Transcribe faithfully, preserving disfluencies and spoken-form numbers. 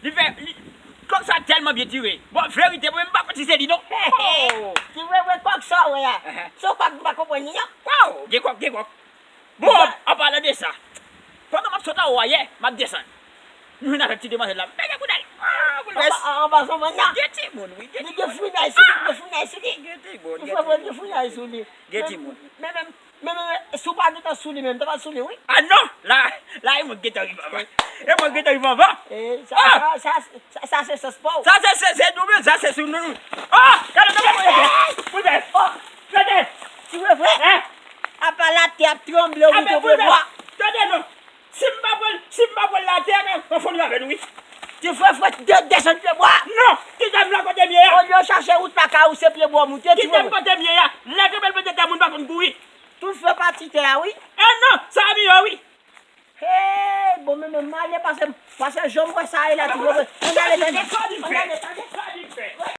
Li fè, li, kòk sa tèlman byen tire. Bon, verite, mwen menm m pa konn si se li non. Oh! Ti vrevre kòk sa w wè a. Se yon kòk m pa konprann li non. Waw, gen kòk, gen kòk. Bon, an palan de sa, pandan m ap sot anwo a yè, m ap desann. M jwenn avèk ti demwazèl la, m pete kout dèyè l. Ah, kout dèyè. Anba, anba zanmann nan. Gen timoun, wi. Gen timoun. Li gen frinay sou li, li gen frinay sou li. Gen timoun. Li gen frinay sou li. Gen timoun. Men, men, men, men, si w pa gentan sou li menm, ta pral sou li, wi. Ah non! La, la, e mwen gentan rive anvan. E mwen gentan rive anvan. E, sa, sa, sa, sa, sa se sans pa w. Sa se, se, se nou menm, sa se sou nou. Ah! Gade, gade, gade. Pou l fè. Oh! Gade! Ti vrevre. Hein? Apa latè ap tranble, ou tou pye bwa. Tande non. Si m pa pran, si m pa pran latè, men, anfon nou avè nou, wi. Ti vrevre, de, desann pye bwa. Non! Kite m la kote m ye a. Olye w chache wout lakay ou, se pye bwa w moute, ti vrevre. Kite m kote m ye a. Lè ke bèl pete tè moun pa konn kouri. Tout fè pati tè a, wi. Eh non, sa a miyò, wi. Hey, bon, men, men, m ale pase, pase jan m wè sa ye la, ti vrevre. Ann ale, tande. Ann ale.